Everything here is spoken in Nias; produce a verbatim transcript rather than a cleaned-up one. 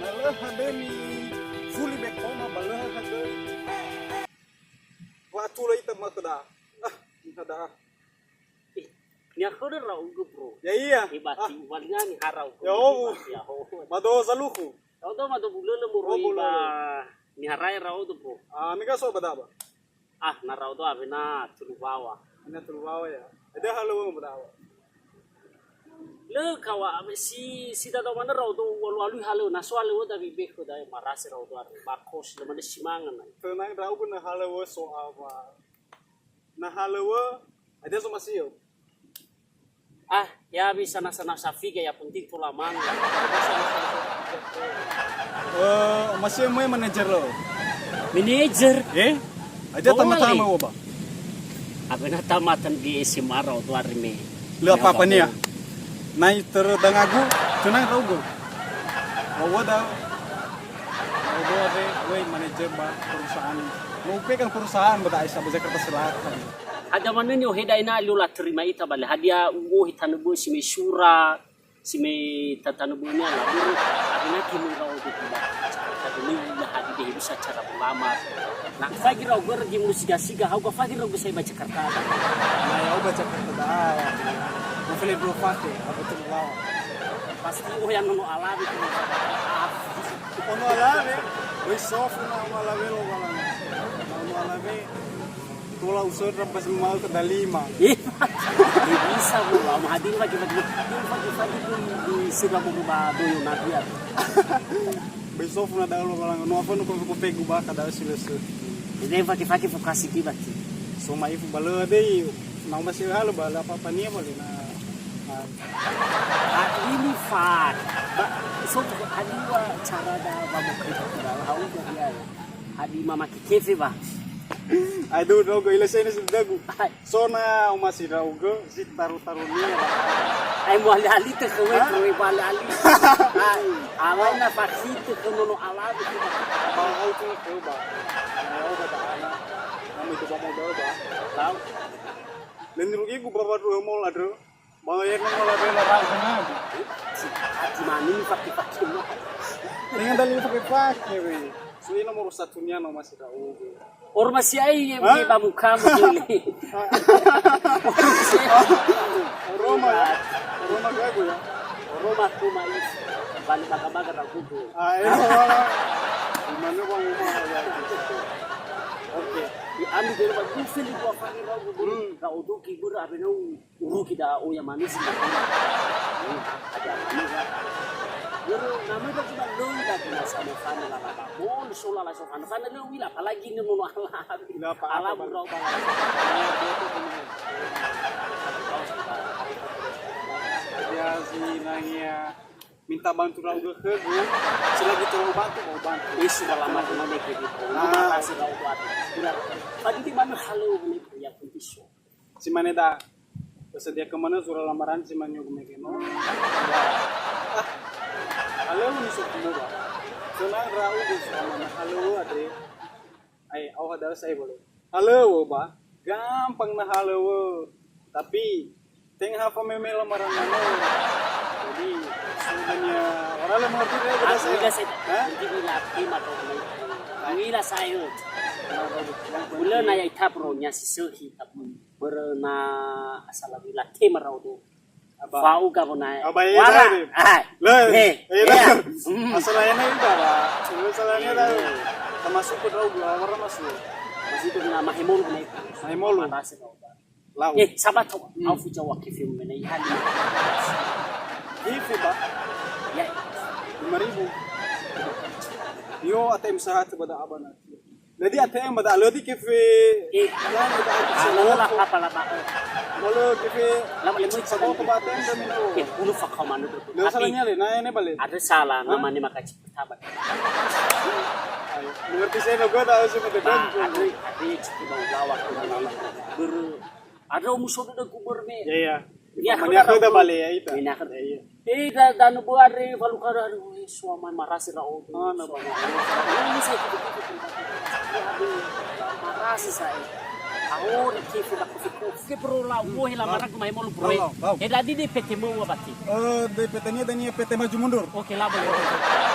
Na lö hadöni fuli bekoma ba lö hadöni. Wa tulö ita ma khöda. Ah, niha da'a. Eh, niha khöda ndra'ugö, bro. Ya iya. Hebat. Ah. Uwalinga niha ndra'ugö. Ya, oh. Ya, oh. Mado zaluhu. Ya'odo mado bulölö moroi ba niha rae ndra'odo, bro. Ah, mega so ba da'a ba. Ah, na ndra'odo awena tulu wawa. Ina tulu wawa ya. Ada halöŵö ba da'a ba. Lö kawa si, si dadao manö ndra'odo u'alu-alui halöŵö. Na so halöŵö da wibe khöda marase ndra'odo are. Ba kos lö manö si manga na. Tenang ndra'ugö na halöŵö so awa. Na halöŵö, ada so masio. Ah, ya bisa nasa-nasa figa, ya penting tola manga. Eh, masih main manajer lo. Manajer? Eh? Ada tamat sama, Oba. Aku na tamatan di S M A rau tu hari me. Lö apa-apa nia. Nai terdangagu, tenang ndra'ugö. Bahwa da, bahwa ada, woi, manajer ba perusahaan. Mau pegang perusahaan, ba da'a sa ba Jakarta Selatan. Ada manö ni'ohe da'a ina lö laterima ita ba lö. Hadia u'ohe tanö bö'ö si me sura, si me ta-, tanö bö'önia laburu, awena ke mura odo ba. Tapi ni na hadia deh bisa cara melamar. Na fagi ndra'ugö ge mulu siga-siga, hau ga fagi ndra'ugö sai ba Jakarta. Na ya'o ba Jakarta da'a. Mau fele bro fake, apa tu lawa. Pasti oh yang nono alawe tu. Ono alawe, woi sofu na ono alawe lo balanga. Na ono alawe, tola usöndra pas mau ke dalima. Ih, bisa, bro. Ama hadir pagi-pagi, pagi-pagi pun di sira mau ba doyo nabi ya. Woi sofu na da'a lo balanga. No apa no ko pegu ba kada si lö sö. Jadi pagi-pagi vokasi ki bati. So mai fu ba lö dei, na masih halö ba lö apa-apa nia boleh na. Na. Ah, ini fak. Ba, so, hadia cara da ba mau kritik da, hau ga dia ya. Hadia mamake kefe ba. Aduh, ndra'ugö, ila sene si dagu. Hai. So na omasi ndra'ugö, si taru-taru nia ba. Ai muali-ali tö khö we, bro, muali-ali. Ai, awai na fakhitö khö nono alawe khö ba. Ba hau tu khö ba. Ndra'ugö ba ana. Nama itu ba modal ba. Tahu. Lö nirugigu ba wadru mall andrö. Ba ya kan malah bela rau kenal. Hati mani ni pake-pake mah. Dengan dalil pake-pake we. So ina nomor satunya nomor satu. Ormasi ai ye. Hah? Ba muka mo gini. Roma ya. Roma gagu ya. Roma tu mai. Balik baga-baga ragu tu. Ah, iya. Gimana bang Roma ya? Oke. Di ami dulu bang Gufil di gua fani ragu tu. Hmm. Ragu tu kibur abinau. Urugi da oya manisi. Hadia manö ya. Yoro namö da kuna lö da kuna sama fana la la ba. Bon so la la so fana fana lö wila apalagi ni nono ala. Ila apa-apa, alam bang. Rau bang. Hadia si nangea minta bantu ndra'ugö khögu. Selagi tola ubantu, mau bantu. Isu dalam arti mana gitu. Ah. Makasih ndra'ugö. Ila. Tadi di mana halo ini ya kuntiso. Si mane da, tersedia ke mana zura lamaran si mane ogu mege no. Ah, halöŵö ni sokumu ba. Senang ndra'ugö selama na halöŵö andre. Ai, au hadia sai boleh. Halöŵö ba, gampang na halöŵö. Tapi, tenga ha fameme lamaran manö. Jadi, sebenarnya, orang lah mengerti dia, udah saya. Udah saya. Hah? Nanti bila aku mah kau main. Kami lah saya. Bulan na ya ita bro nya si sehi tapi. Börö na asal lagi latema ndra'odo. Aba. Fa'u gabö na. Aba, iya, wara. Iya. Ah. Le. Eh, eh, iya. Hmm. Asal lainnya itu, Pak. Asal lainnya tahu. Iya. Termasuk ke ndra'ugö, wara masuk. Masih itu na mahemolu na itu. Mahemolu. Marase ndra'ugö. Lau. Eh, sabato. Hmm. Au fu jawa kefe mena ihali. Kefe, Pak. Ya. Lima ribu. Yo, A T M sahat pada abana. Jadi A T M ba da lö di kefe. Eh. Ya, ba da. Ah, lö la apa la ba. Lö kefe. La le moi sabon ke ba A T M da mina. Eh, bulu fakau manö. Lö salahnya le, na ene bale. Ada salah, namanya maka cepat sabar. Ayo, mengerti saya lo gua tahu sih betul. Ba, ada, ada yang cepat mau jawab. Börö Ada muso dödö kubur me. Ya, ya. Ya, mania khöda bale ya ita. Mania khöda. Ya, ya. Eh, da, danö böare, falukara, aduh, eh, suama marase ndra'odo. Ah, na suama. Ini saya kudu-kudu. Aduh, marase saya. Oh, ni chief na kufi-kufi, bro, la, wo, hela, marak, mai molu, bro. Lau, lau, lau. Hela di di P T mu, wa, bati. Eh, di P T-nia, dania P T maju mundur. Oke, la, boleh.